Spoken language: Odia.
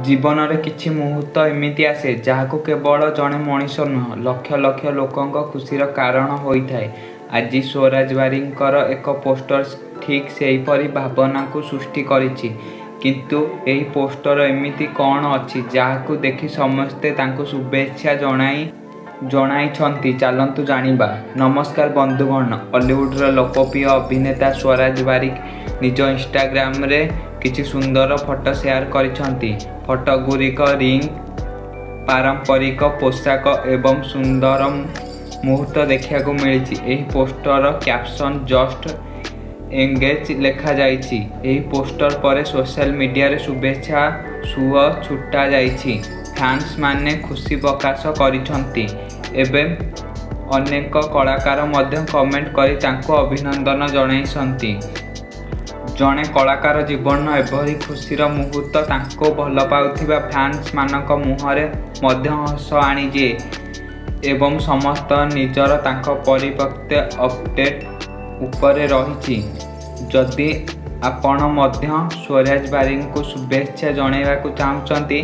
ଜୀବନରେ କିଛି ମୁହୂର୍ତ୍ତ ଏମିତି ଆସେ, ଯାହାକୁ କେବଳ ଜଣେ ମଣିଷ ନୁହେଁ, ଲକ୍ଷ ଲକ୍ଷ ଲୋକଙ୍କ ଖୁସିର କାରଣ ହୋଇଥାଏ। ଆଜି ସ୍ୱରାଜ ବାରିକଙ୍କର ଏକ ପୋଷ୍ଟର ଠିକ୍ ସେହିପରି ଭାବନାକୁ ସୃଷ୍ଟି କରିଛି। କିନ୍ତୁ ଏହି ପୋଷ୍ଟରରେ ଏମିତି କ'ଣ ଅଛି, ଯାହାକୁ ଦେଖି ସମସ୍ତେ ତାଙ୍କୁ ଶୁଭେଚ୍ଛା ଜଣାଇଛନ୍ତି, ଚାଲନ୍ତୁ ଜାଣିବା। ନମସ୍କାର ବନ୍ଧୁଗଣ, ଓଲିଉଡର ଲୋକପ୍ରିୟ ଅଭିନେତା ସ୍ୱରାଜ ବାରିକ ନିଜ ଇନଷ୍ଟାଗ୍ରାମରେ କିଛି ସୁନ୍ଦର ଫଟୋ ସେୟାର କରିଛନ୍ତି। ଫଟୋଗୁଡ଼ିକ ରିଙ୍ଗ, ପାରମ୍ପରିକ ପୋଷାକ ଏବଂ ସୁନ୍ଦର ମୁହୂର୍ତ୍ତ ଦେଖିବାକୁ ମିଳିଛି। ଏହି ପୋଷ୍ଟର କ୍ୟାପସନରେ ଜଷ୍ଟ ଏନଗେଜଡ ଲେଖାଯାଇଛି। ଏହି ପୋଷ୍ଟର ପରେ ସୋସିଆଲ ମିଡିଆରେ ଶୁଭେଚ୍ଛାର ସୁଅ ଛୁଟିଯାଇଛି। ଫ୍ୟାନ୍ସମାନେ ଖୁସି ପ୍ରକାଶ କରିଛନ୍ତି ଏବଂ ଅନେକ କଳାକାର ମଧ୍ୟ କମେଣ୍ଟ କରି ତାଙ୍କୁ ଅଭିନନ୍ଦନ ଜଣାଇଛନ୍ତି। ଜଣେ କଳାକାର ଜୀବନର ଏଭଳି ଖୁସିର ମୁହୂର୍ତ୍ତ ତାଙ୍କୁ ଭଲ ପାଉଥିବା ଫ୍ୟାନ୍ସମାନଙ୍କ ମୁହଁରେ ମଧ୍ୟ ହସ ଆଣିଦିଏ ଏବଂ ସମସ୍ତଙ୍କ ନଜର ତାଙ୍କ ପରବର୍ତ୍ତୀ ଅପଡେଟ୍ ଉପରେ ରହିଛି। ଯଦି ଆପଣ ମଧ୍ୟ ସ୍ୱରାଜ ବାରିକଙ୍କୁ ଶୁଭେଚ୍ଛା ଜଣାଇବାକୁ ଚାହୁଁଛନ୍ତି।